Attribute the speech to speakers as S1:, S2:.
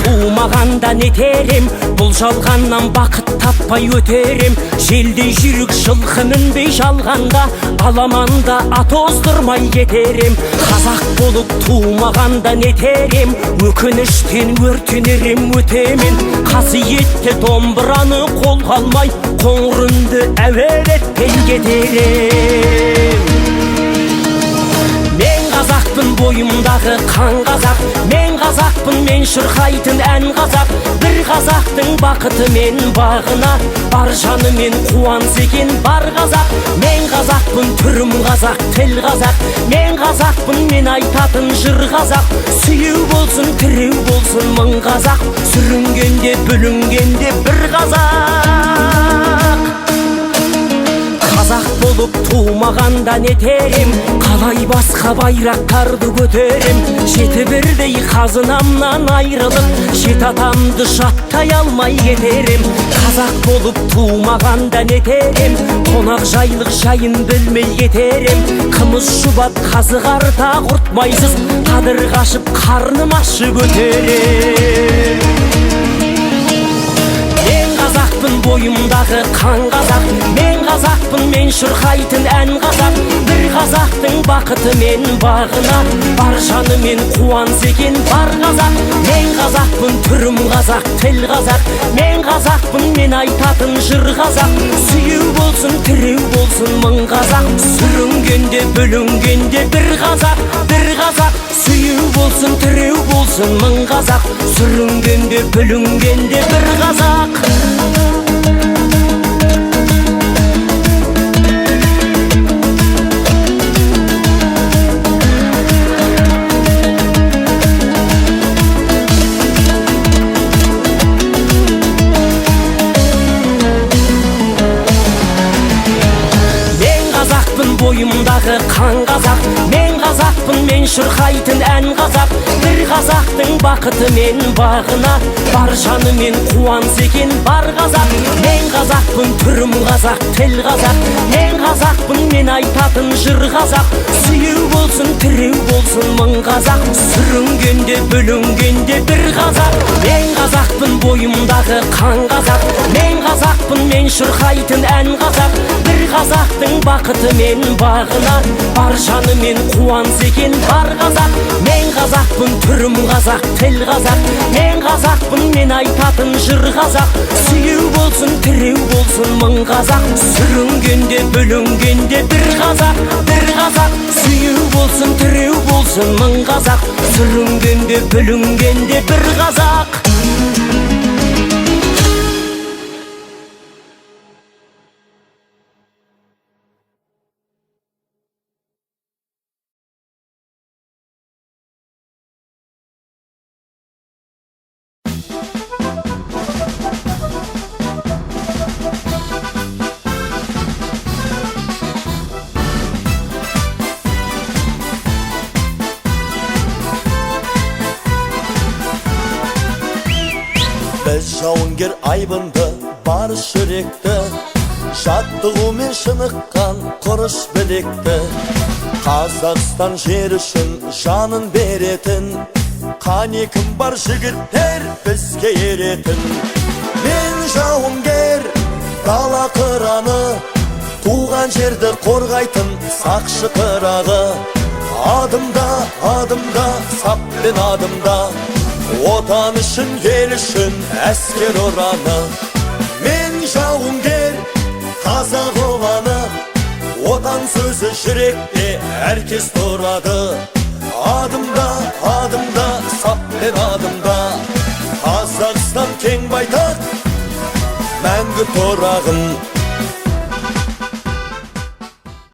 S1: Тумағанда нетерем, бұл жалғаннан бақыт таппай өтерем. Желдей жүйрік жылқы мінбей жалғанда, аламанда ат оздырмай кетерем. Қазақ болып тумағанда нетерем, өкініштен өртенерем өтемен. Қасиетті домбыраны қолға алмай, қоңыр үнді әуелетпей кетерем. Мен қазақпын, бойымдағы қан қазақ, мен қазақпын, мен шырқайтын ән қазақ. Бір қазақтың бақыты мен бағына, бар жанымен қуанса екен бар қазақ. Мен қазақпын, түрім қазақ, тіл қазақ, мен қазақпын, мен айтатын жыр қазақ. Сүйеу болсын, тіреу болсын мың қазақ, сүрінгенде бүлінгенде бір қазақ. Қазақ болып тумағанда нетерем, қалай басқа байрақтарды көтерем. Жеті бірдей қазынамнан айрылып, жеті атамды жаттай алмай кетерем. Қазақ болып тумағанда нетерем, қонақ жайлық жайын білмей кетерем. Қымыз шұбат қазы қарта құртмайсыз, қадір қашып қарным ашып өтерем. Мен қазақпын, бойымдағы қан қазақ, мен қазақпын, мен шырқайтын ән қазақ. Бір қазақтың бақыты мен бағына, бар жанымен қуанса екен бар қазақ. Мен қазақпын, түрім қазақ, тіл қазақ, мен қазақпын, мен айтатын жыр қазақ. Сүйеу болсын, тіреу болсын мың қазақ, сүрінгенде бүлінгенде бір қазақ, бір қазақ. Сүйеу болсын, тіреу болсын мың қазақ, сүрінгенде бүлінгенде бір қазақ. Мен қазақпын, бойымдағы қан қазақ, мен қазақпын, мен шырқайтын ән қазақ. Бір қазақтың бақыты мен бағына, бар жанымен қуанса екен бар қазақ. Мен қазақпын, түрім қазақ, тіл қазақ, мен қазақпын, мен айтатын жыр қазақ. Сүйеу болсын, тіреу болсын мың қазақ, сүрінгенде бүлінгенде бір қазақ. Мен қазақпын, бойымдағы қан қазақ, мен қазақпын, мен шырқайтын ән қазақ. Бір қазақтың бақыты мен бағына, бар жанымен қуанса екен бар қазақ. Мен қазақпын, түрім қазақ, тіл қазақ, мен қазақпын, мен айтатын жыр қазақ. Сүйеу болсын, тіреу болсын мың қазақ, сүрінгенде бүлінгенде бір қазақ, бір қазақ. Сүйеу болсын, тіреу болсын мың қазақ, сүрінгенде бүлінгенде бір қазақ.
S2: Біз жауынгер айбынды, барыс жүректі, жаттығумен шыныққан құрыш білекті. Қазақстан жері үшін жанын беретін, қане кім бар жігіттер бізге еретін. Мен жауынгер, дала қыраны, туған жерді қорғайтын сақшы қырағы. Адымда, адымда, саппен адымда, Отан үшін, ел үшін әскер ұраны. Мен жауынгер, қазақ ұланы, Отан сөзі жүректе әркез тұрады. Адымда, адымда, саппен адымда, Қазақстан кең байтақ, мәңгі тұрағым.